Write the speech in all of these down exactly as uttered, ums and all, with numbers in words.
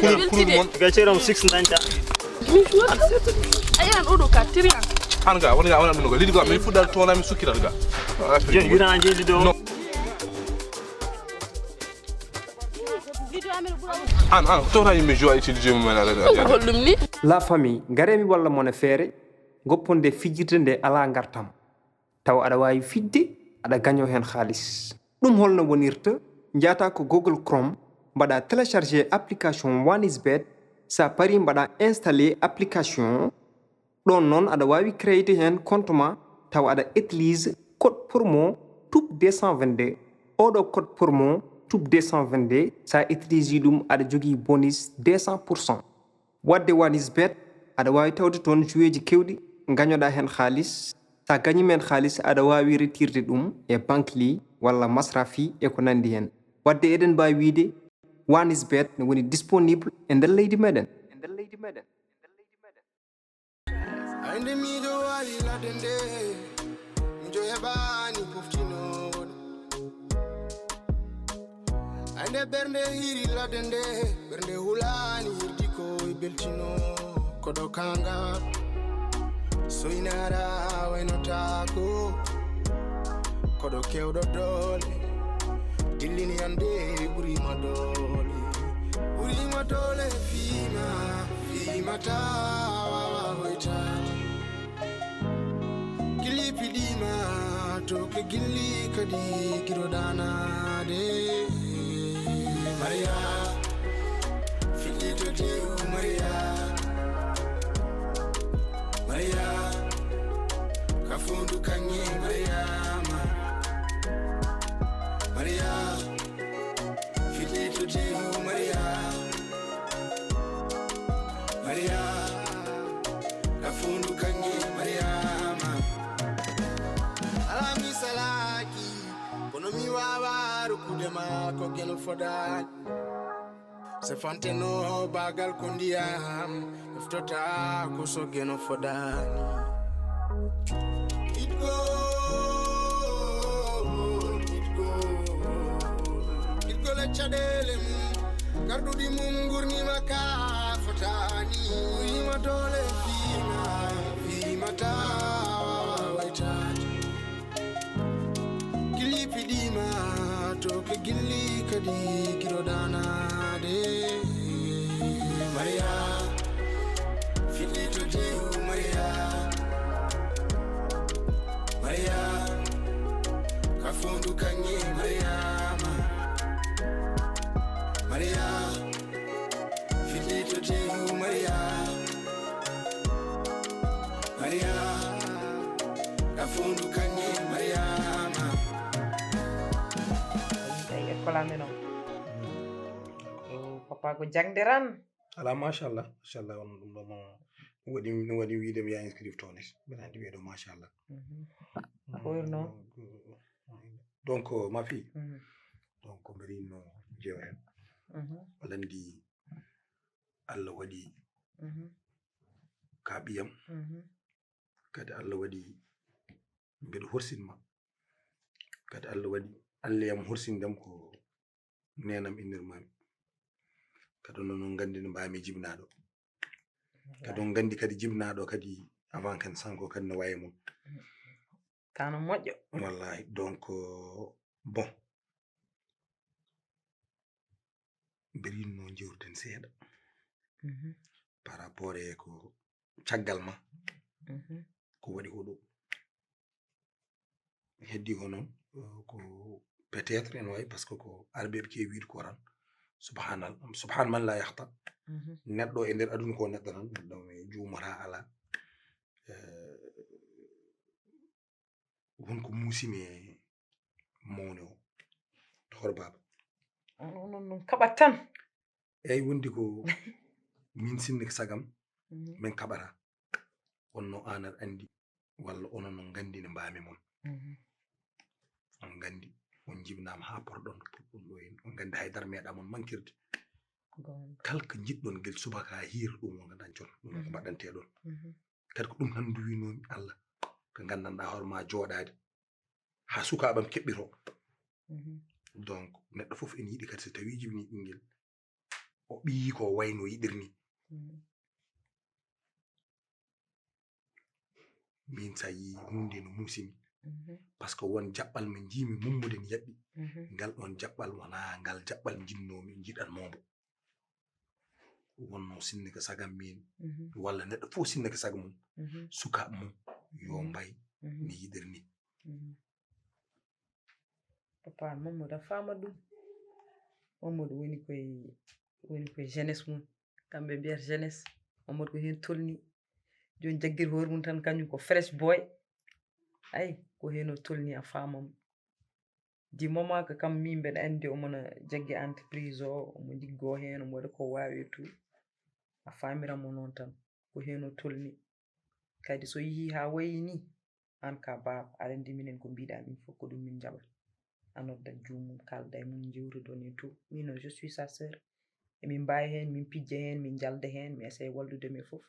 Kulol, kulol mon. Ga ceeram six dañta. Ayan oɗo ka tiriyan. An ga wala ga wala ɗum ga lidi ga min fuɗɗal toona min sukkiral ga. Jon yurana jeeli ɗo. No. An an tawta yimɓe jowa utilisé mum en ala. Holɗum ni? La famille, ngaree mi walla mon e feere, gopponde fijirde nde alaa ngartam. Tawa aɗa waawi fijde, aɗa gañoo heen haalis. Ɗum holno wonirta? Njaata ko Google Chrome, mbaɗa télécharger application One is Bet. Sa parii mbaɗa installer application. Ɗoon noon aɗa waawi créer heen compte ma, tawa aɗa utilise code promo tube deux cent vingt-deux. Oɗo code promo tube deux cent vingt-deux, sa utilise ɗum aɗa jogii bonus deux cent pour cent. Wadde One is Bet, aɗa waawi tawde toon joueeji keewɗi, ngañoɗaa heen haalis. Sa gañiima heen haalis, aɗa waawi retirde ɗum e Bankly walla Masrafi e ko nanndi heen. Wadde eɗen mbaawi wiyde One is Bet ne woni disponible e nder leydi meɗen. Aynde miijo waali ladde nde, miijo heɓaani poftinoowo ɗum. Aynde ɓernde hiiri ladde nde, ɓernde hulaani hirdi ko e beltino. Koɗo kaŋŋa soynara waynotaako. Koɗo keewɗo doole, dillini annde ɓuriima doole. Ɓuriima doole fiima, fiima taa waawa hoytaade. Gilli piɗiima to ke gilli kadi giro danaade. Mariya, fiɗɗi to tew Mariya. Mariya, ka fondu kaŋŋe Mariama. Mariya, fiɗɗi to tew Mariya. Mariya, ka fondu kaŋŋe Mariama. Alaa mi salaaki, kono mi waawa rokkude ma ko geno fodaani. Se fanteno baagal ko ndiyam, eftota ko so geno fodaani. Itgo, itgo, itgo le caɗeele mum, garɗuɗi mum ngurnima ka fotaani. Uyima doole fiima, fiima taa waawa waytaade. Gilli piɗiima to ke gilli kadi giro danaade. Mariya, fiɗɗi to tew Mariya. Mariya, ka fondu kaŋŋe Mariama. Mariya, fiɗɗi to tew Mariya. Mariya, ka fondu kaŋŋe Mariama. Tawi école amen o. Ko papa ko jangde ran. Ala machallah, machallah on ɗum ɗo mo waɗi no waɗi wiide mi ya inscrire toon. Mbeɗa andi wiyeɗo machallah. Mhm. Ko wirno? Donc ma fille. Mhm. Donc mbeɗa no jeewa hen. Mhm. Landi Allah waɗi Mhm. ka ɓiyam. Mhm. Kadi Allah waɗi mbeɗa horsin ma. Kadi Allah waɗi Allah yam horsindam ko nenam innirmami. Kadi onon on nganndi no mbaami jibnaɗo. Kadi on nganndi kadi jibnaɗo kadi avant kan sanko kadi no waye mum. Kano moƴƴo. Wallahi. Donc, bon. Mbeɗa yiɗno jewtuden seeɗa. Mhm. Par rapport e ko caggal ma. Mhm. Ko waɗi ko ɗo. Heddi ko noon, eh, ko peut-être ene wayi, parce que ko arɓe ɓe keewi wiide ko tan. Subhanal-, subhan man la yahta. Mhm. Neɗɗo e nder aduna ko neɗɗo tan, neɗɗo mi juumata ala. Eh, won ko muusimi e mawni o. To hoore baaba. Onon non kaɓat tan. Eyyi, wondi ko min sinni ko sagam, mhm, min kaɓata. On no an aɗa andi, walla onon no nganndi no mbaami mon. Mhm. On nganndi, on jibnaama haa porɗon, porɗon ɗo en. On nganndi haydara meeɗa mon mankirde. Goonga. Kala ko njiɗɗon gel subaka haa hiira ɗum on nganndi on, ɗum ko, mhm, mbaɗanteɗon. Mhm. Kadi ko ɗum tan nduwinoomi Allah, ko nganndanɗaa hoore ma jooɗaade. Haa sukaaɓam keɓɓito. Mhm. Donc, neɗɗo fof ene yiɗi kadi so tawii jibinii ɓinngel, o ɓiyi ko wayno yiɗir ni. Min sa yi hunde no musimi, parce que won jaɓɓal mo jiimi mummude mi yaɓɓi. Ngal ɗon jaɓɓal wona ngal jaɓɓal jinnomi jiɗan momo. Wonno sinni ko sagam min, walla neɗɗo fof sinni ko saga mum. Sukaɓe mum yo mbay mi yiɗir ni. Papa Mamadou a faama ɗum. Mamadou woni koye woni koye jeunesse mum. Kamɓe mbiyata jeunesse. Mamadou ko heen tolni. Jooni jaggir hoore mum tan kañum ko fresh boy. Ay ko heen o tolni a faamam. Du moment que kam min mbeɗa anndi omona jaggi entreprise o omo liggo heen omo waɗa ko waawi e tout. A faamiran mo noon tan ko heen o tolni. Kadi so yehii haa wayi nii aan ka baaba aɗa anndi minen ko mbiɗa min fof ko ɗum min njaɓata. A noddat joomum kaalda e mum njewtidon e tout. Min noon je suis sa sœur. Emin mbaawi heen min pijja heen min njalda heen mi essaye wallude mo e fof.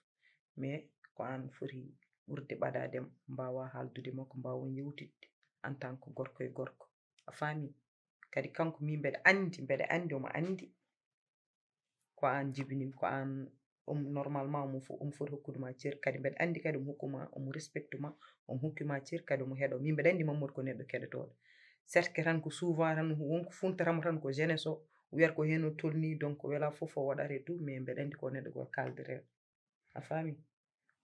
Mais ko aan foti ɓurde ɓadaade mo mbaawaa haaldude makko mbaawon yewtidde en tant que gorko e gorko. A faamii? Kadi kanko min mbeɗa anndi mbeɗa anndi omo anndi ko aan jibinimi ko aan. Omo normalement omo foti hokkudema cer kadi mbeɗa anndi kadi omo hokkuma omo respectuma. Omo hokkima cer kadi omo heɗo min mbeɗa anndi Mamadou ko neɗɗo keɗotooɗo. Certes que tan ko souvent tan wonko funtatamo tan ko jeunesse o wiyata ko heen o tolni donc wela fof o waɗata e tout mais mbeɗa anndi ko neɗɗo ko kaldereɗo. A faami?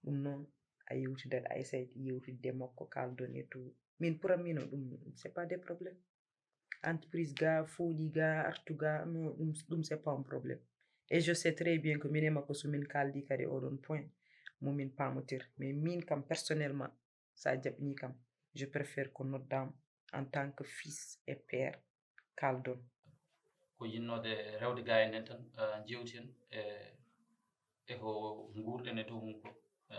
Ɗum noon a yewtidat a essayde yewtidde makko kaldon e tout. Min pour am min o ɗum c'est pas des problèmes. Entreprise ga fooɗi ga artu ga non ɗum ɗum c'est pas un problème. Et je sais très bien que min e makko so min kaldi kadi oɗon point momin pamotir mais min kam personnellement sa jaɓni kam je préfère ko noddam en tant que fils et père kaldon. Ko yinnoode rewde ga en en tan jewti en e e ko nguurɗen e dow mum ko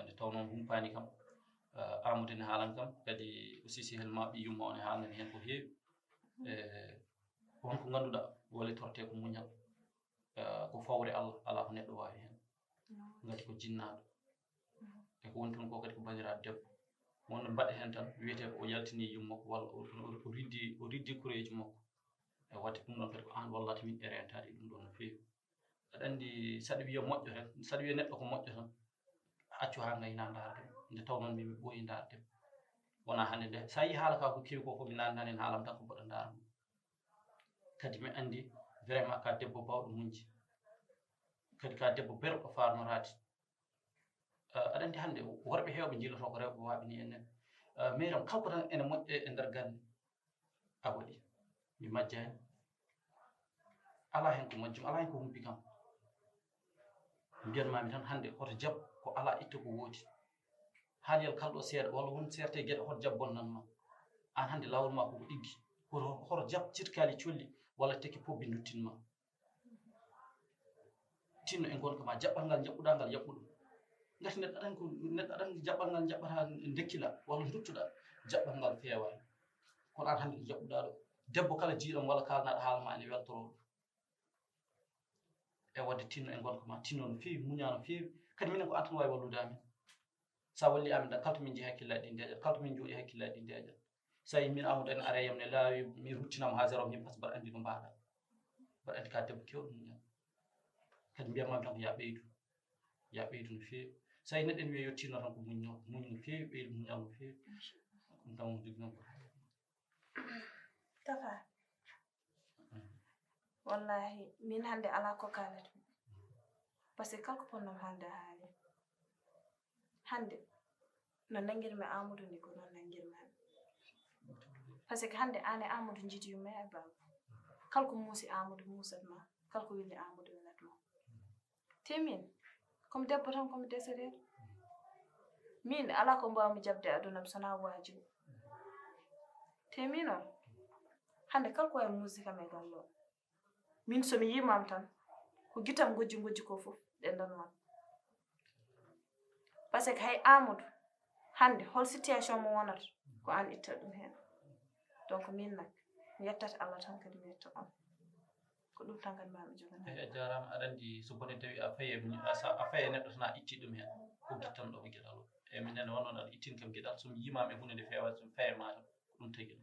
nde tawnoo humpaani kam. Amadou ene haalan kam kadi aussi sehel ma ɓe yumma on e haalnani heen ko heewi e won ko ngannduɗaa walitorte ko muñal. Ko fawre Allah alaa ko neɗɗo waawi heen ngati ko jinnaaɗo. E ko woni toon ko kadi ko banndiraaɗo debbo wonno mbaɗa heen tan wiyetee ko o yaltini yumma ko walla o riddi o riddi koreeji makko. E waɗde ɗum ɗon kadi ko aan wallata min e rentaade e ɗum ɗon no feewi. Aɗa anndi saɗa wiya moƴƴo tan saɗa wiya neɗɗo ko moƴƴo tan a accu haa ngayna ndaarde nde taw noon min mi ɓooyi ndaarde. Wona hannde nde so a yii haala ka ko kewi ko ko mi nanndani en haalam tan ko mboɗo ndaarma. Kadi mi anndi vraiment ka debbo bawɗo muñde. Kadi ka debbo berɗo farnoraade. Aɗa anndi hannde worɓe heewɓe njiiloto ko rewɓe waaɓe ni en en. Mairam kala ko tan ene moƴƴe e nder gannde. A waɗi mi majjaani. Alaa heen ko majjum alaa heen ko humpi kam. Mbiyanmaami tan hannde hoto jab ko alaa itta ko woodi. Haaliyal kala ɗo seeɗa walla won seerte geɗe hoto jab bonnanma. Aan hannde laawol maa koko ɗiggi hoto jab cirkaali colli walla tekki pobbi nduttinma. Tinno e ngonka ma jaɓɓal ngal jaɓɓuɗa ngal yaɓɓu ɗum. Ngati neɗɗo aɗan ko neɗɗo aɗan jaɓɓal ngal jaɓɓata ndekkila walla duttuɗa jaɓɓal ngal feewaani. Kono an hannde ko jaɓɓuɗa ɗo debbo kala jiiɗam walla kalanaɗo haala ma ene weltoro ɗum. E wadde tinno e ngonka ma tinno no feewi muña no feewi kadi minen ko an tan wawi wallude amin. Sa walli amin tan kala to min jeeyi hakkillaaji ɗi ndeeƴat kala to min jooɗi hakkillaaji ɗi ndeeƴat. Sa yi min Amadou en ara yam ne laawi mi ruttinama ha zéro min parce que mbaɗa andi no mbaɗa. Mbaɗa andi ka debbo kewɗo muñal. Kadi mbiyatma tan ko ya ɓeydu ya ɓeydu no feewi. Sa yi neɗɗo en wiya yettinno tan ko muñno muñ no feewi ɓeydu muñal no feewi. Ɗum tan mo jogi noon ko Tafa. Wallahi min hannde alaa ko kaalatmi. Parce que kala ko ponnomi haalde a haali. Hannde no nanngirmi Aamadu nii ko noon nanngirmaami. Parce que hannde aan e Aamadu njiidi yumma e baaba. Kala ko muusi Aamadu muusat ma, kala ko weli Aamadu welat ma. Te min komi debbo tan komi desereeɗo. Min alaa ko mbaawmi jaɓde e aduna am so wonaa waajur. Te min on hannde kala ko waawi muusde kam e galle o. Min so mi yimaama tan ko gitam ngojji ngojji ko fof ɗe ndanwan. Parce que hay Amadou hannde hol situation mo wonata ko aan itta ɗum heen. Donc min nak mi yettata Allah tan kadi mi yetta on. Ko ɗum tan kadi mbaawmi jogande. Eyi a jaaraama aɗa anndi so bone tawi a fayi e muñal a fayi e neɗɗo tan a itti ɗum heen ko gittanɗo ko geɗal o. Eyi min nene wonnoon aɗa ittini kam geɗal so mi yimaama e huunde nde feewaani so mi fayi e maatam ko ɗum tagi ɗum.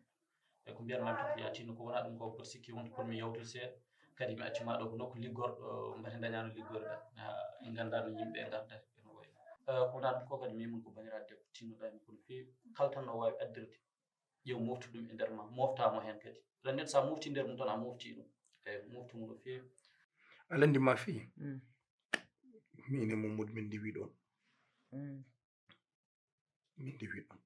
E ko mbiyanmaami tan ko yaatinno ko wonaa ɗum ko mboɗo sikki wonde pour mi yawtoy seeɗa. Kadi mi acci ma ɗo ko nokku liggorɗo, mbete dañaano liggorɗa, en nganndaa no yimɓe ngarda, eno wayi. Eh, ko wonaa ɗum ko kadi, miin ko banndiraaɗo debbo tinnoɗaa mi ko no feewi. Kala tan no waawi addirde, ƴeew moftu ɗum e nder ma, moftaa mo heen kadi. Aɗa anndi so a moftii nder mum tan, a moftii ɗum. Eey, moftu mo no feewi. Aɗa anndi ma fii, Mm. miin e Mamadou min ndiwi ɗoon. Mm. Min ndiwi ɗoon.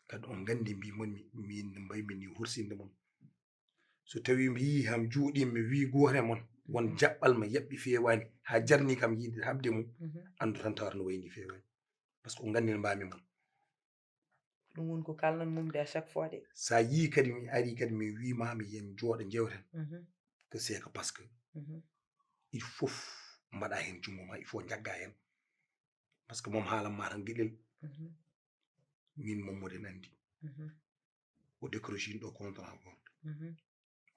Kadi on nganndi mbi mon mi, min no mbaymi ni horsinde mon. So tawii mi yii ham juuɗii mi wii gooto e mon, won jaɓɓal ma yaɓɓi feewaani, haa jarni kam yiide haɓde mum, Mhm. anndu tan tawata no wayni feewaani. Par ce que on nganndi no mbaami mon. Ɗum woni ko kalnan mum de à chaque fois de. So a yii kadi mi arii kadi mi wii ma mi yen jooɗo njewten. Mhm. Que c'est que parce que Mhm. il faut mbaɗa heen junngo ma, il faut njagga heen. Par ce que moom haalan ma tan geɗel. Mhm. Min Mamadou en anndi. Mhm. O décrochini ɗo contrat goto. Mhm.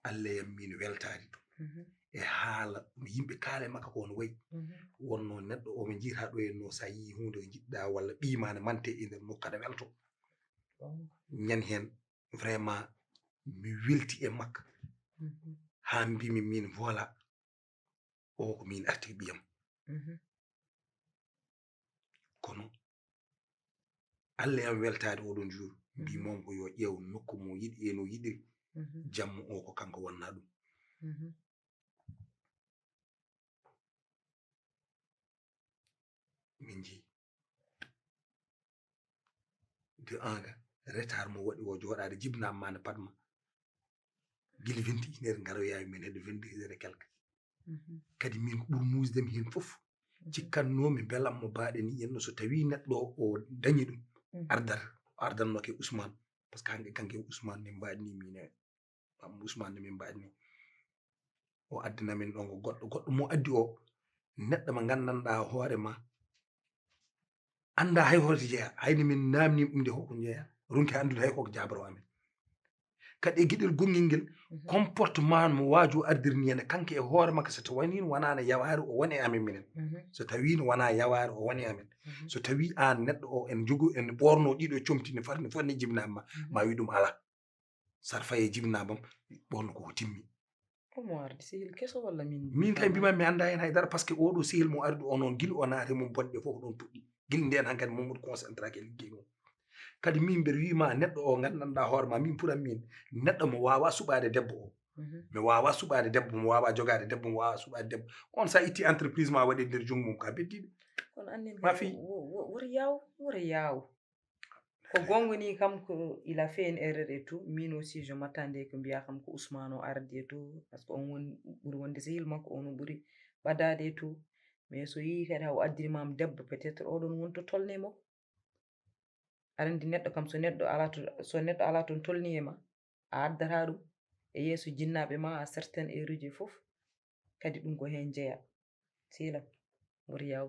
Allah yam min weltaade ɗum. Mhm. E haala ɗum yimɓe kaala e makka ko no wayi. Mhm. Wonno neɗɗo o mo njiyata ɗo en no so a yii huunde ko njiɗɗa walla ɓiy ma ne mante e nder nokku aɗa welto. Bon. Ñan heen vraiment mi welti e makka. Mhm. Haa mbimi min voilà o ko min arti ɓiyam. Mhm. Kono Allah yam weltaade oɗon jour mbi Mhm. mom ko yo ƴeew nokku mo yiɗi e no yiɗiri. Mhm. Jamma o ko kanko wonna ɗum. Mhm. Min njii de anga retard mo waɗi o jooɗaade jibnaama ma ne padma gila vingt et une heures ngaroyaami min hedde vingt deux heures et quelque. Mhm. Kadi min ko ɓuri muusde mi heen fof Mhm. cikkannoomi belammo baaɗe ni yenno so tawii neɗɗo o dañi ɗum Mhm. ardata o ardanno ke Ousmane. Par ce que hanke kanke Ousmane min mbaɗni min e am Ousmane ne min mbaɗni o addina min ɗon ko goɗɗo goɗɗo mo addi o neɗɗo mo nganndanɗaa hoore ma annda hay hoto jeya hayni min namni ɗum nde hoko jeya ronki anndude hay koko jabaro amen kadi e giɗel gonngel ngel Mhm. comportement mo waaju ardirni ene kanke e hoore makko so tawani wonano yawaari o woni e amen minen Mhm. so tawino wona yawaari o woni e amen Mhm. so tawi an neɗɗo o en jogo en ɓorno ɗiɗo comtini farni fonni jibnama ma Mhm. ma wi ɗum ala sar faye jibnabam ɓorno koko timmi Omo ardi sehil keso walla min? Min kay mbima mi annda hen haydara par ce que oɗo sehil mo ardi o noon gila o naati mum bonɗe fof ɗon puɗɗi gila nden hankadi mum woɗi concentré ke liggey mum kadi min mbeɗa wima neɗɗo o gandanɗa hoore ma min puran min neɗɗo mo wawa suɓade debbo o mi wawa suɓade debbo mo wawa jogade debbo mo wawa suɓade debbo on sa itti entreprise ma waɗe nder junggo mum ka beddiɗo kono annen ma fi woto yaw woto yaw ko gonga ni kam ko il a fait une erreur et tout min aussi je m'attendais ko mbiya kam ko Ousmane o ardi et tout par ce que on woni ɓuri wonde sehil makko on ɓuri ɓadade et tout mais so yeehi kadi haw addirmama debbo peut être oɗon woni to tolne mo aɗa andi neɗɗo kam so neɗɗo ala to so neɗɗo ala toon tolni e ma a addata ɗum e yeeso jinnaɓe ma à certaines heures uji fof kadi ɗum ko hen jeeya sehil am woto yaw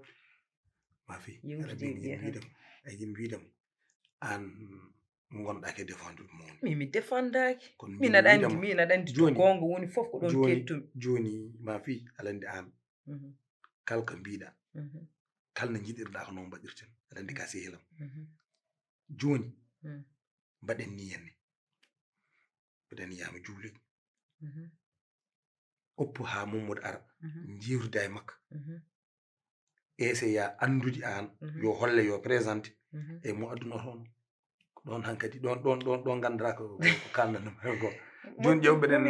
ma fi yewtide e ɓiya tan ay jim wiidam an gonɗa ke défendre mo mi mi défendaki kono min aɗa andi min aɗa andi to gonga woni fof ko ɗon kettumi joni ma fi aɗa andi an kala ko mbiɗa kala no jiɗirɗa ko noon mbaɗirten aɗa andi ka sehilam joni mbaɗen ni henne mbaɗen yama juuloy oppo ha Mamadou ara jiwrida e makko essaya andude an yo holle yo présente e mo adduno toon ko ɗon hankadi ɗon ɗon ɗon ɗon gandata ko kalnanoma hen ko joni ƴew mbeɗen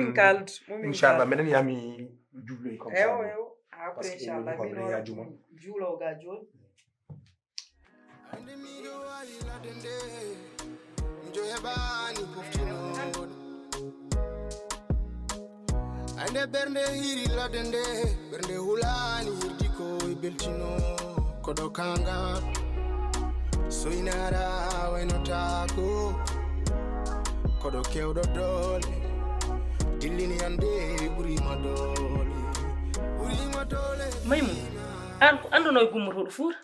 inchallah mbeɗen yami juuloy comme ça après inchallah min o juuloga joni hande miɗo wawi ladde nde miɗo heɓani poftinode ande ɓernde hiri ladde nde ɓernde hulani hirdi ko e beltino koɗo kangal soynara waynotako koɗo kewɗo doole dillini ande ɓurima doole ɓurima doole maymu an ko anduno e gummotoɗo fuuta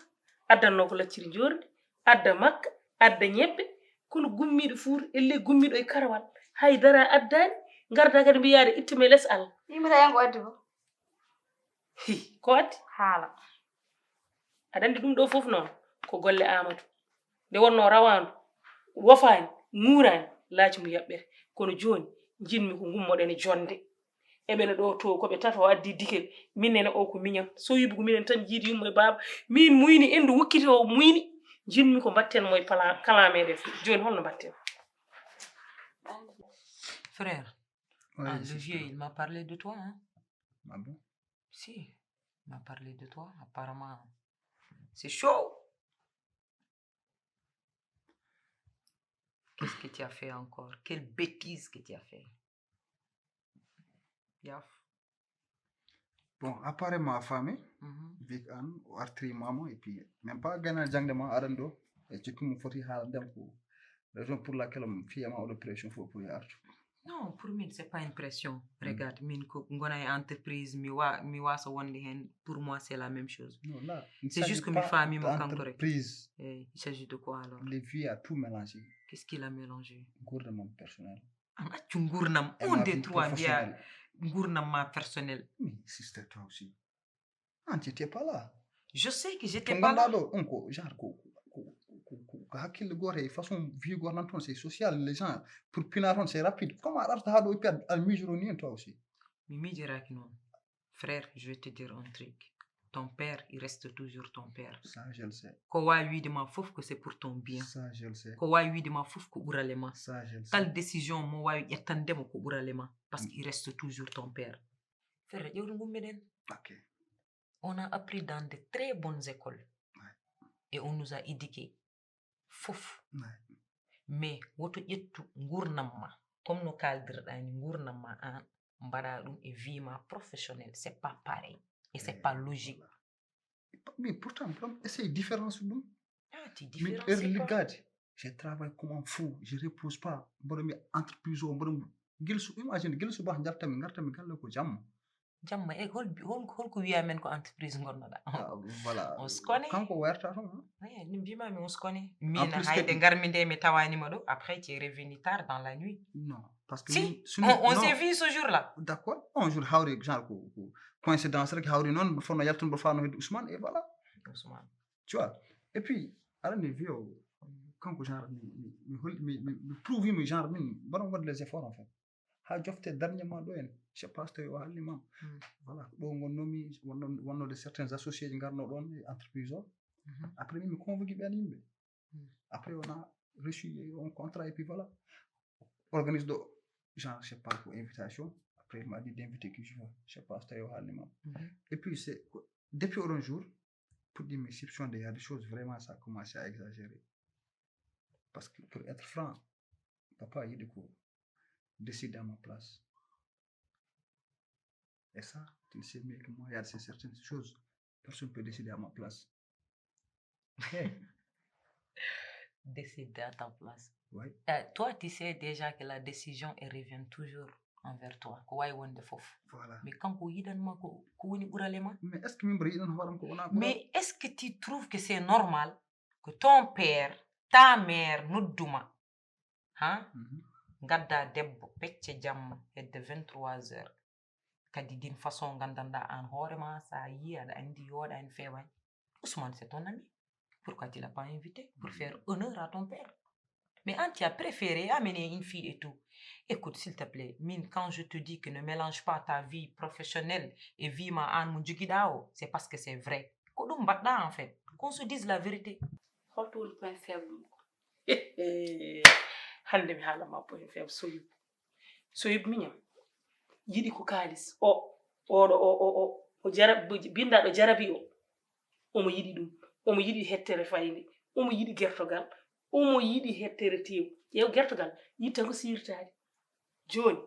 addanno ko lacciri jordi adda makka adda ñebbe kono gummiɗo fuuta elle gummiɗo e karawal haydara addani garda kadi mbiyaade ittumi les allah yimata en ko addi fof hi ko addi haala aɗa andi ɗum ɗo fof noon ko golle amadou nde wonno rawandu wofaani ŋuuraani laaci mo yaɓɓere kono jooni njiɗmi ko ngummoɗen e jonnde Eɓene ɗo to ko ɓe tato o addi dikel. Min nene o ko miñam. Soyibu ko minen tan jiidi yummo e baaba. Min muyni endu wokkiti o muyni. Jinmi ko mbatten mo e pala kala meɗen. Joni holno mbatten? Frère, Ouais, ah, le c'est vieux, sûr. Il m'a parlé de toi, hein? Ah bon? Si, il m'a parlé de toi. Apparemment, c'est chaud. Qu'est-ce que tu as fait encore? Quelle bêtise que tu as fait? Yaf. Bon, apparemment, famille, Mhm. Vic Anne, o artiri maman, et puis, même pas gagner jangde ma, aɗan ɗo, et tu me foti haala ndem ko raison pour laquelle on fiyama oɗo pression fof pour artu. Non, pour min, c'est pas une pression. Regarde, min ko ngona e entreprise, mi wa mi wasa wonde hen. Pour moi, c'est la même chose. Non, là, il C'est s'agit juste que mi pas famille mo kankore. D'entreprise. Eh, il s'agit de quoi alors? Les vies a tout mélangé. Qu'est-ce qu'il a mélangé? Gouvernement personnel. An accu ngurnam Et on ma deux vie trois mbiya professionnelle. Ngurnam ma personnel. Mais sister, toi aussi. Ah, tu n'étais pas là. Je sais que To j'étais pas gonɗa là. Ɗo on ko genre ko ko- ko- ko- ko hakkille gooto e façon vie gooto nan toon, c'est social, les gens pour pina toon c'est rapide. Comment aɗa arta ha ɗo e perde al miijoro ni en toi aussi? Mi miijiraki noon. Frère, je vais te dire un truc. Ton père, il reste toujours ton père. Ça je le sais. Ko wawi wiide ma fof que c'est pour ton bien. Ça je le sais. Ko wawi wiide ma fof ko ɓurale ma. Ça je le sais. Kala décision mo wawi ƴettande mo ko ɓurale ma. Parce qu'il reste toujours ton père. Frère, ƴewde ngummeɗen. Ok. On a appris dans de très bonnes écoles. Ouais. Et on nous a éduqués. Fof. Ouais. Mais woto ƴettu ngurnam ma. Comme no kaldirɗa ni ngurnam ma an. Mbaɗa ɗum e vie ma professionnelle. C'est pas pareil. Et c'est pas logique. Voilà. Et pa- Mais pourtant, mboɗo essaye différence ɗum. Ah, tu Min différences heure quoi? Liggaade, je travaille comme un fou, je repose pas. Mboɗo mi entreprise o, mboɗo gilsu, imagine gilsu ba ngartami, ngartami galle ko jamma. Jamma e hol hol holko wiya men ko entreprise gonnoɗa? Ah, voilà. On se connaît. Kanko werta toon. Eh, ni mbimami on se connaît. En Min plus, hayde kadi- ngarmi nde mi tawani ma ɗo. Après tu es revenu tard dans la nuit. Non, parce que Si, min- on, sinon- on non. S'est vu ce jour-là. D'accord, un jour hawri genre ko ko coïncidence rek, hawri noon mboɗo fonno yaltude, mboɗo fano hedde Ousmane et voilà. Ousmane. Tu vois. Et puis aɗa andi vieux o, kanko genre mi mi mi hol- mi mi mi prouve mi genre min mboɗo waɗa les efforts en fait. Ha jofte dernièrement ɗo en, je sais pas so tawi o haalni ma. Hmm. Voilà, ɗo gonnomi wonno wonno de certains associés ji ngarno ɗon e entreprise o. Mhm. Après min mi convoque ɓen yimɓe. Hmm. Après on a reçu un contrat et puis voilà. Organise ɗo genre je sais pas ko invitation. Après il m'a dit d'inviter qui je veux, je sais pas so tawi o haalni ma. Mhm. Et puis c'est depuis oɗon jour puɗɗimi soupçonde, il y a des choses vraiment ça a commencé à exagérer. Parce que pour être franc, papa yiɗi ko décide à ma place. Et ça, tu le sais mieux que moi, il y a certaines choses, personne ne peut décider à ma place. Hey, Décide à ta place. ouais, Euh, toi, tu sais déjà que la décision, elle revient toujours envers toi. Ko wawi wonde fof. Voilà. Mais kanko yiɗanma ko ko woni ɓurale ma. Mais est-ce que min mbaɗa yiɗan hoorem ko wona ko? Mais est-ce que tu trouves que c'est normal que ton père, ta mère nodduma, ha? Mhm. Gadda debbo pecce jamma hedde vingt-trois heures. Kadi d'une façon gandanɗa an hoorema sa yi aɗa andi yooɗa en fewani. Ousmane, c'est ton ami. Pourquoi tu l'as pas invité pour faire honneur à ton père? Mais an, tu as préféré amener une fille et tout. Écoute, s'il te plaît, min, quand je te dis que ne mélange pas ta vie professionnelle et vie ma an mo jogiɗa o, c'est parce que c'est vrai. Ko ɗum mbaɗɗa en fait. Qu'on se dise la vérité. Holto woni point faible mum? Hannde mi haala ma point faible Soyib. Soyib miñam yiɗi ko kaalis o, oɗo o o o o jarab bindaɗo jarabi o. Omo yiɗi ɗum. Omo yiɗi hettere fayde. Omo yiɗi gertogal. Omo yiɗi hettere tew. Ƴeew gertogal yitta ko sirtaade. Jooni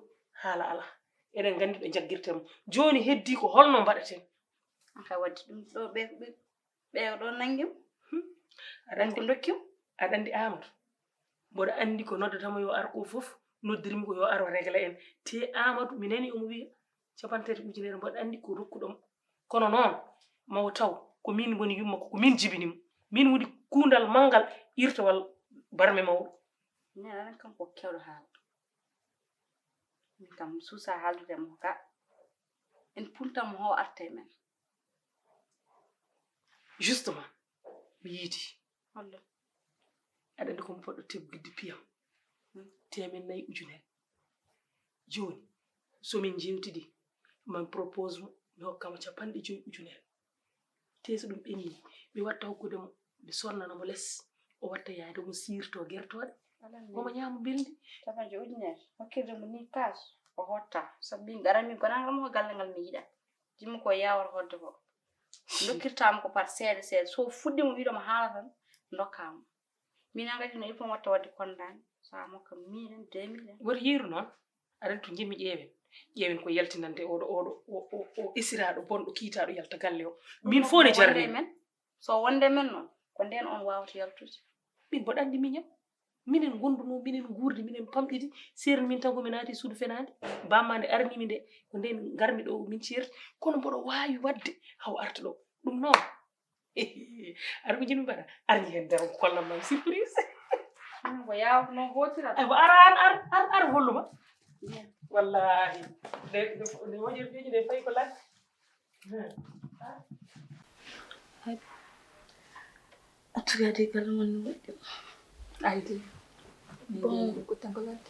haala alaa. Eɗen nganndi ɗo jaggirten mo. Jooni heddii ko holno mbaɗaten? Ka waddi ɗum ɗo ɓe ɓe ɓe ɗo nangi mo. Aɗa anndi Ko ndokki mo. Aɗa anndi Amadou, mboɗo anndi ko noddata mo yo ar ko fof, noddirmi ko yo ar o régla en. Te Amadou mi nani omo wiya capanɗe tati ujunere, mboɗo anndi ko rokkuɗo mo. Kono noon mawo taw ko min ngoni yumma ko, ko min jibini mo. Min woni kuundal manngal irtawal barme mawɗo. Nena kanko kewɗo haala. Min kam suusa haaldude mo ka en punta mo ho arta e men. Justement mi yiiti Hollo? Aɗa anndi ko mi poɗɗo teggidde piyam teemen nayi ujunere. Jooni so min njeewtidi Min propose mo mi hokka mo capanɗe joyi ujunere. Te so ɗum ɓenni, mi watta hokkude mo, mi sonnana mo les, o watta yaade mo siirto gertooɗe, omo ñaama belndi. Capanɗe joyi ujunere hokkirde mo ni kas, o hotta. Sabu min garan min gonaa mo galle ngal mi yiɗa. Jimmi ko yaawata hodde ko. Dokkirtaa mo ko par seeɗa seeɗa. So fuɗɗii mo wiide mo haala tan, ndokkaa mo. Min an kadi no il faut mi watta waɗde kondaane. So a mokka mille, deux mille. Wori yeru noon. Aɗa anndi to njimmi ƴeewen. Ƴeewen ko yaltinande oɗo, oɗo, o, o, o esiraaɗo bonɗo kiitaaɗo yalta galle o. Min fof ne jarani. Men. So wonde men noon, ko ndeen on waawata yaltude. Min mboɗo anndi miñam. Minen ngondunoo, minen nguurdi, minen pamɗidi. Seerni min tan ko mi naati suudu fenaande. Bamma nde arnimi nde, ko ndeen ngarmi ɗo min ceerti. Kono mboɗo waawi waɗde haw arta ɗo. Ɗum noon. Ar ko jimi mbaɗa? Ar ni hen daro ko kollam mam surprise. Ko yaawno hootira. Ay, ko ara, ar, ar, ar, ar holluma. Wallahi. De, de, de wajir joji de fay ko lat. En tout cas, de kala mon no waɗi. Ay de. Bon, ko tan ko lat.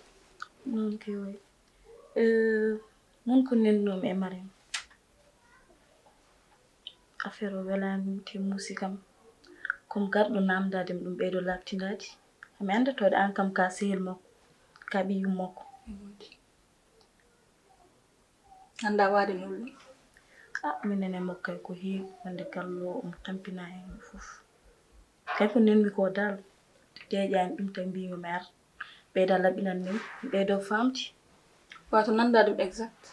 Non, ke way. Euh, mon ko nenno me Mariam. Affaire o welaani te muusi kam. Comme garɗo naamndaade mi ɗum ɓeydo laaɓtindaade. Mi anndatooɗo aan kam ka sehil makko, ka ɓiy yummakko. Annda waade nulɗo. A minen e makko kay ko heewi wonde gallo omo tampina heen fof. Kay ko nenmi ko dal, deeƴaani ɗum tan mbiymi mi ar ɓeyda laɓɓinan min, ɓeydo faamde. Wato nannda ɗum exact.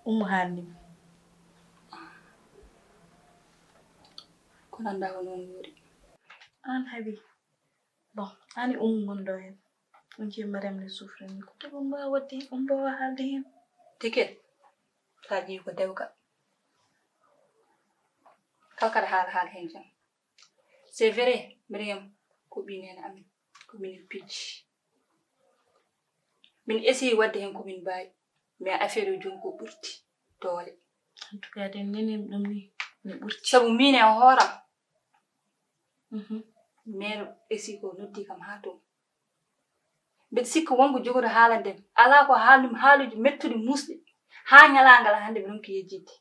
Ummu haalni mi. Ko nannda ko noon wori. Aan habi. Bon, aan e Ummu ngon ɗo heen. On jii Mariam ne souffrir ni ko. Te on mbaawa waɗde heen, on mbaawa haalde heen. Ticket. Ka jii ko dewka. Kala kada haala haala heen jam. C'est vrai, Mariam ko ɓii neene amin, ko minen pijji. Min essayi waɗde heen ko min mbaawi, mais affaire o jooni ko ɓurti doole. En tout cas, den nenen ɗum ni, no ɓurti. Sabu min e hooram, mhm, maire essayi ko noddi kam haa toon. Mbeɗa sikka wonko jogoto haalande mi. Alaa ko haalnumi haaluuji mettuɗi muusɗi. Haa ñalaangal hannde mi ronki yejjitde.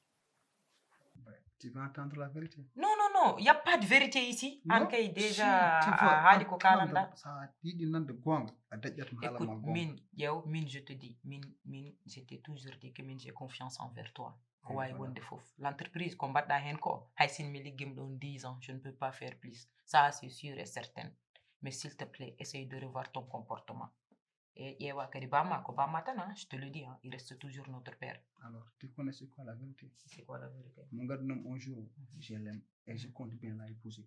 Tu vas entendre la vérité. Non, non, non, il n'y a pas de vérité ici. An kay déjà a haali ko kalanɗa. Ça yiɗi nande goonga a daƴƴat mi haala ma goonga. Écoute, min ƴeew, min je te dis, min, min je t'ai toujours dit que min j'ai confiance envers toi. Ko wawi wonde fof. L'entreprise ko mbaɗɗa hen ko, hay sin mi liggima ɗon dix ans, je ne peux pas faire plus. Ça c'est sûr et certain. Mais s'il te plaît, essaye de revoir ton comportement. E ƴeewa kadi bamma, ko bamma tan, hein, je te le dis, hein, il reste toujours notre père. Alors, tu connais c'est quoi la vérité? C'est quoi la vérité? Mon garde-homme un jour, je l'aime et je compte bien la épouser.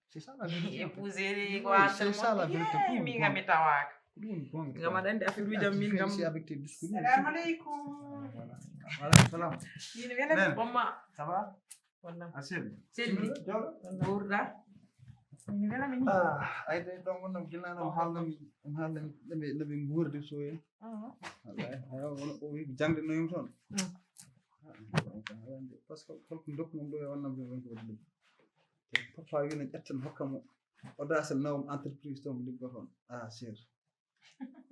C'est ça la vérité. Épouser, quoi, c'est ça la vérité. Pour mi ngam mi tawaka. Ɗum gonga. Ngam aɗa andi affaire uji am min ngam. Avec tes discours. Salam alaikum. Voilà. Voilà, salam. Yine wela. Bomma. Ça va? Wonno. Asim. Selli. Jawla. Ɓurɗa. Yine wela min. Ah, ay de ɗon wonno ginnano haalnami ɗum haalnami naɓe naɓe nguurdi soyen. Wallahi, o wi jangde noyum toon. Parce que holko dokku mum ɗo e wonnam ɗum wonko waɗi ɗum. Te papa wino ƴettan hokka mo audace nawam entreprise toon liggo toon. Ah, cher.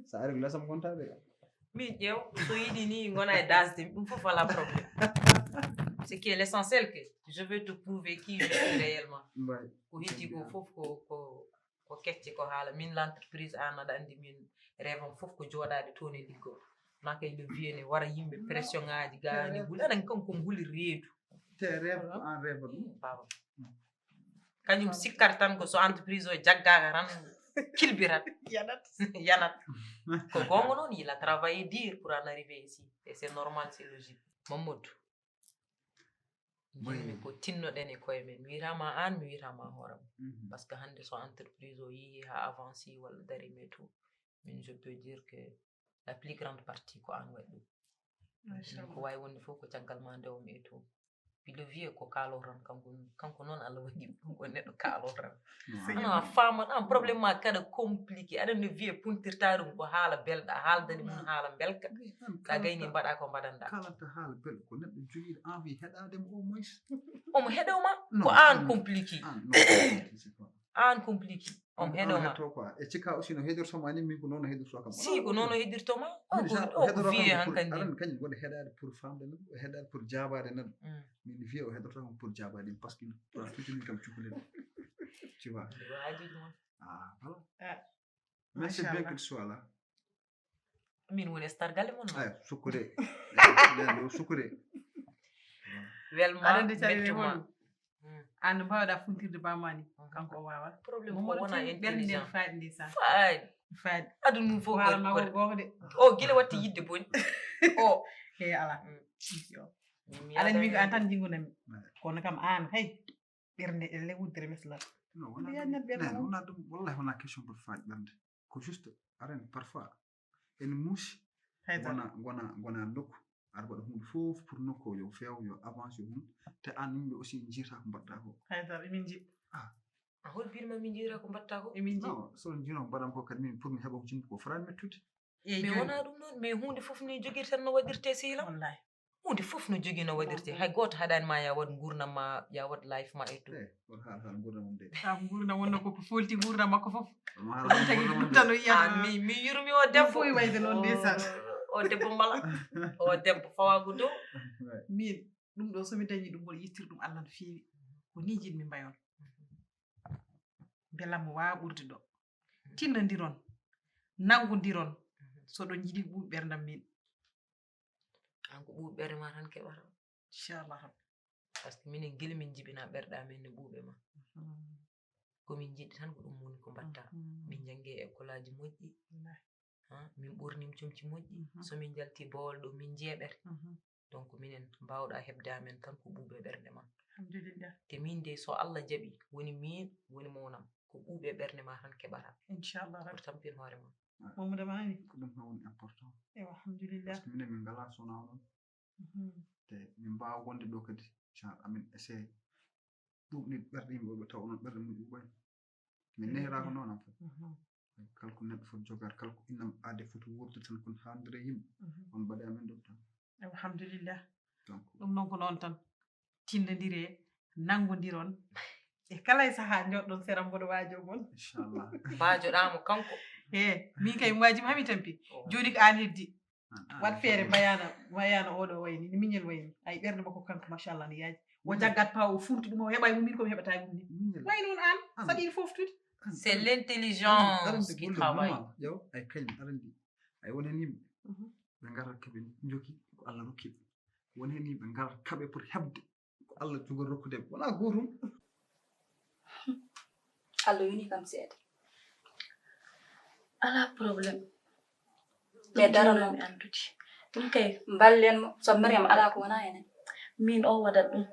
Sa ari ko lesam gontaɓe. Min ƴeew, so yiɗi ni gona e dasde mi, ɗum fof wala problème. Ce qui est l'essentiel que je vais te prouver qui je suis réellement. Mbawi. Ko heddi ko fof ko ko ko kecce ko haala. Min l'entreprise an aɗa andi min rêve am fof ko joɗade toon e liggo. Na kay le vieux ne wara yimɓe pression ngaji gani guli aɗa kanko guli reedu. Te rêve ko an rêve ɗum. Baba. Kañum sikkata tan ko so entreprise o jaggaka tan kilbirat. Yanat. Yanat. Ko gonga noon, il a travaillé dur pour en arriver ici et c'est normal, c'est logique. Mamadou, jinmi ko tinnoɗen e koye men. Mi wiyatama an, mi wiyatama hooram. Parce que hande so entreprise o yeehi ha avance walla darima e tout, min je peux dire que la plus grande partie ko an waɗi ɗum. Ko wawi wonde fof ko caggal ma ndewmi e tout. Puis le vieux ko kaalo tan, kanko kanko noon Allah waɗi ɗum, ko neɗɗo kaalo tan. Ana faman an problème ma kada compliqué. Aɗa no vieux puntirta ɗum ko haala belɗa, haaldani mum haala belka. Ka gayni mbaɗa ko mbaɗanɗa. Kalanta haala belɗo ko neɗɗo jogiiɗo envie heɗaade mo au moins. Omo heɗoma ko an compliqué. An compliqué. On heɗo ma. Heɗo quoi. E cika aussi no heɗorto ma ni, min ko noon o heɗorto kam. Si ko noon o heɗirto ma. O ko vie hankandi. Aran kañum woni heɗaade pour famde neɗɗo, o heɗaade pour jaabaade neɗɗo. Min vie o heɗorto kam pour jaabaade ɗum parce que pour tuuti min kam cukalel. Tu vois. Ah voilà. Merci bien que tu sois là. Min woni star galle mon. Ay sukkude. Sukkude. Welma. Aɗa andi cari bettuma. An no mbawɗa funtirde bamani. Kanko o wawa. Problème ko wona intelligent. Faadi ndesan. Faadi. Faadi. Aduna mum fof wala ma ko gogo de. O gila watti yidde boni. O. He ala. Aɗa andi min ko an tan jingunami. Kono kam an hay. Ɓernde ele wuddere meslal. Non wona ɗum. Wallahi wona question pour faade ɓernde. Ko juste aran parfois ene muusi. Gona gona gona nokku aɗa waɗa hunde fof pour nokku o yo feew yo avance yo hun. Te an yimɓe aussi jiita ko mbaɗɗa ko. Haydara emin jiɗ. A hol birma min jiita ko mbaɗɗa ko? Emin jiɗ. Non so on jino mbaɗam ko kadi min pour mi heɓa ko jimmi ko fran mettude. Mais wona ɗum noon mais hunde fof ni jogirten no waɗirte sehil am. Wallahi. Hunde fof no jogii no waɗirte. Hay gooto haɗaani ma ya waɗ nguurndam ma ya waɗ life ma e tout. Eyi on haal haal nguurndam mum de. Sabu nguurndam wonno koko folti nguurndam makko fof. Ɗum tagi ɗum tan o yiyata. Mi mi yurmi o debbo fof e wayde noon ndeysaan. O debbo mbala o debbo fawaagu dow. Min ɗum ɗo somi dañi ɗum mboɗo yettir ɗum Allah no feewi. Ko ni jiɗmi mbayon. Mbelammo waawa ɓurde ɗo. Tinnondiron. Nanngondiron. So ɗon njiɗi ɓuuɓi ɓerndam min. An ko ɓuuɓi ɓernde ma tan keɓata. Inchallah rabbi. Par ce que minen gila min jibina ɓerɗe amen no ɓuuɓe ma. Komin jiɗi tan ko ɗum woni ko mbatta. Min jannge e école aji moƴƴi. Min ɓornim comci moƴƴi. Somin njalti bowol ɗo min jeeɓete. Donc minen mbawɗa heɓde amen tan ko ɓuuɓe ɓernde ma. Alhamdulillah. Te min de so Allah jaɓi woni min woni mawnam ko ɓuuɓe ɓernde ma tan keɓata. Inchallah rabbi. Tampin hoore ma. Mamadou Mami. Ko ɗum tan woni important. Ewa alhamdulillah. Parce que minen min ngala sona onon. Te min mbaawa wonde ɗo kadi genre amin essaye ɗuuɓnit ɓerɗe yimɓe ɓe tawa onon ɓerɗe mum ɗuuɓani. Min nehiraaka noon am fof. Kala ko neɗɗo foti jogaade kala ko innam aade foti wuurde tan kon haaldira yimɓe. On mbaɗi amin ɗum tan. Alhamdulillah. Donc ɗum noon ko noon tan. Tindondire nanngondiron e kala e sahaa jooɗɗon sera mboɗo waajo mon. Inchallah. Mbaajoɗaamo kanko. E min kay mi waajima hami tampi. Jooni ko aan heddi. Waɗ feere mbayana mbayana oɗo wayni ni miñel wayni ay ɓernde makko kanko machallah no yaaji. O jaggat pa o funti ɗum o heɓa e mum min komi heɓata e mum ni. Way noon aan saɗi foftude. C'est l'intelligence qui travaille. Ƴeew ay kañum aɗa anndi ay won heen yimɓe ɓe ngarata kaɓe njogi ko Allah rokki ɓe. Won heen yimɓe ngarata kaɓe pour heɓde ko Allah jogori rokkude ɓe wonaa gootum. Allah yoni kam seeɗa. Alaa problème. Mais dara noon mi anndude ɗum kay. Mballen mo sabu Mariam alaa ko wonaa heen. Min o waɗat ɗum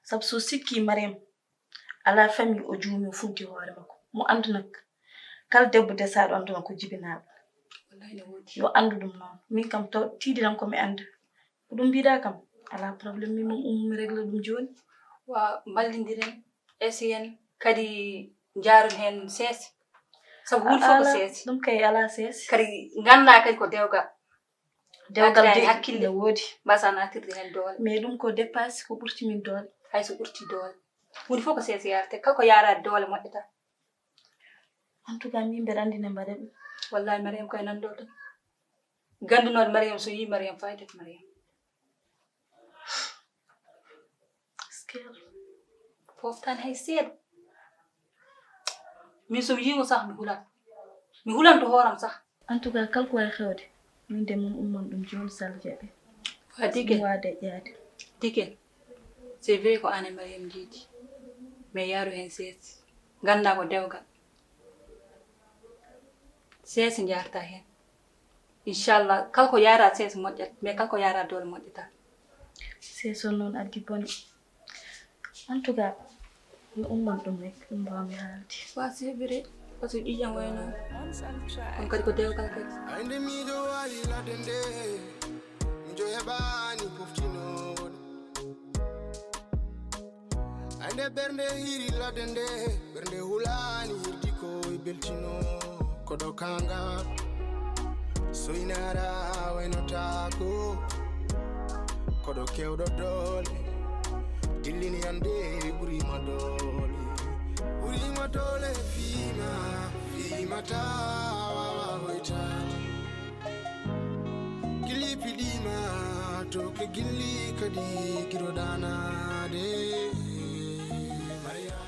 sabu so sikki Mariam alaa famille o juumi o funti hoore makko mo anndu nak kala debbo desaaɗo anndu nak ko jibinaaɗo. Yo anndu ɗum noon min kam taw tiiɗi tan ko mi annda ko ɗum mbiɗa kam. Alaa problème min mum ummi regle ɗum jooni. Wa mballindiren esi en kadi njaarun heen seesi sabu hunde fof ko seesi. Ɗum kay alaa seesi kadi ngannda kadi ko dewgal. Dewgal de hakkille woodi mbasa natirde heen doole. Mais ɗum ko dépasse ko ɓurti min doole. Hay so ɓurti doole hunde fof ko seesi yarte kala ko yaaraade doole moƴƴata. En tout cas min mbeɗa anndi ne mbaɗa ɗum. Wallahi Mariam koye nanndo tan ganndunooɗo Mariam so yii Mariam fayde ko Mariam. Foftani hay seeɗa. Min so mi yiimo sah mi hulan mi hulanto hooram sah. En tout cas kala ko wawi hewde min de mum umman ɗum jooni sall jaɓe. Wa dike wa deƴƴaade. Dike c'est vrai ko an e Mariam jiidi mais yaaru heen seesi ngannda ko dewgal. Seesi njaarta heen. Inchallah kala ko yaara seesi moƴƴat mais kala ko yaara doole moƴƴata. Seesi on noon addi bone. En tout cas mi umman ɗum rek ɗum mbawmi haalde. Wa c'est vrai parce que ƴiƴam wayno on kadi ko dewgal kadi. Ay nde miɗo wawi ladde nde miɗo heɓani poftinooɗo. Ay nde ɓernde hiri ladde nde ɓernde hulani hirdi ko e beltino. Koɗo kanga soynara waynotako. Koɗo kewɗo doole dillini ande ɓurima doole. Ɓurima doole fima. Imata wawa hoyta. Gilli piɗima to ke gilli kadi kiro danade. Maria.